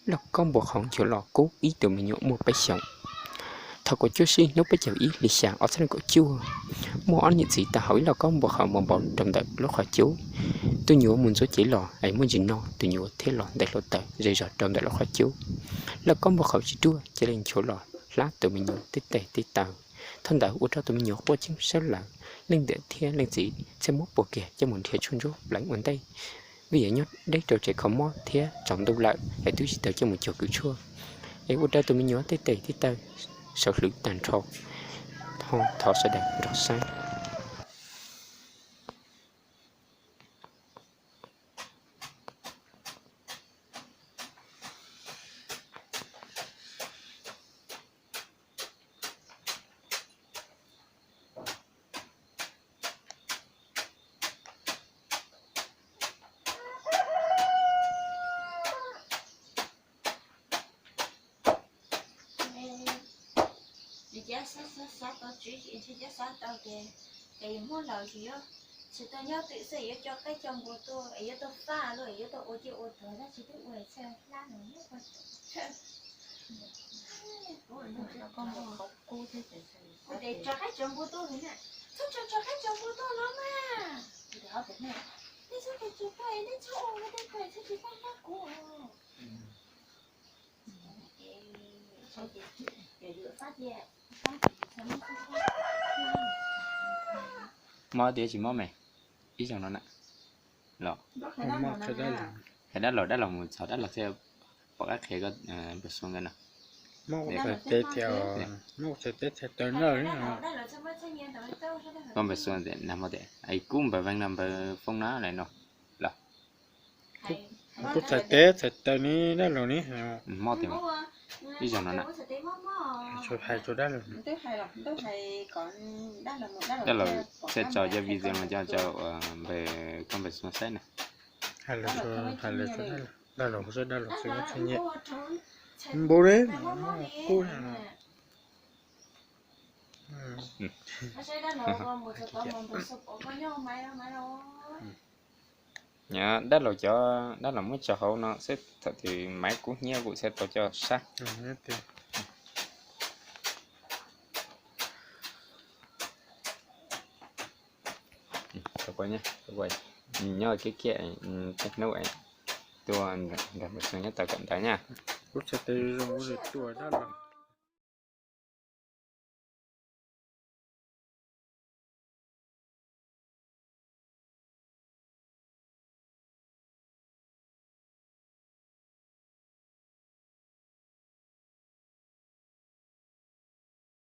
Lauj kaub npua qhauv nchuav los kub ib tug me nyuam muaj peb xyoos. Thaum kaum cuaj sij hnub peb caug ib hli xya ob txhiab kaum cuaj, muaj ob niam txiv tau hau ib lauj kaub npua qhauv npau npau rau ntawm lub qhov cub. Tus nyuam mus ntxuav cev los es muaj ntsis no, tus nyuam thiaj los ntes hluav taws zej zog rau ntawm lub qhov cub. Lauj kaub npua qhauv tsis ruaj, cia li nchuav los hlab tus me nyuam tej tes tej taw. Thaum ntawd ua rau tus me nyuam quaj ceeb sawb lawm, leej niam thiab leej txiv thiaj muab puag kiag coj mus nrhiav tshuaj ntsuab pleev ua ntej, vim yog nyob deb rau tsev kho mob thiab tsaus ntuj lawm es twb tsis tau coj mus cuag kws tshuaj, es ua rau tus me nyuam tej tes tej taw sawv hlwv tag nrho. Ho thov sawv daws nrog saib. Xav tau tswv yim, ntshe cov xav tau ces, ces yus muab laus ces yuav tsis tau nyob twm xwb, yuav coj qaib coj npua tuaj, yuav tau faj luaj, yuav tau ua ciaj ua tuag, dab tsi twb ua txhaj hlab no muab ua. Kuv ces tso qaib tso npua tuaj na, txhob tso tso qaib tso npua tuaj no mas. Nej txhob tso tuaj, nej txhob ua tej ko, txhob tsis pab hlab kuv. Mob tias tsis mob me, ib zaug no na. Los, dab laug, dab laug mus txog dab laug thiaj pom qab qhia koj npawg Xua nkawd no. Mob txhais tes thiab, mob txhais tes txhais taw na. Koj npawg Xua nag hmo tias es kub npawg Veej no npawg Foob na lawm no. Los, kub txhais tes txhais taw ni dab laug ni. Mob tias ib zaug no na. Hais rau dab laug, dab laug thiaj tso cov video no coj rau npawg, koj npawg Xua saib na. Hais lus, hais lus rau dab laug, dab laug xwb, dab laug xwb muaj txhua nyiaj. Npau li, kub na. Nyob dab laug cov, dab laug muab tso hauv no xwb, thaum twg maiv kub hnyiab kuv thiaj tau coj sab. Nyob kiab kiab, tej hnub tuaj nrog npawg Xua nyob tau kawm ntawv nyab. Kub txhais tes zoo, tuaj dab laug.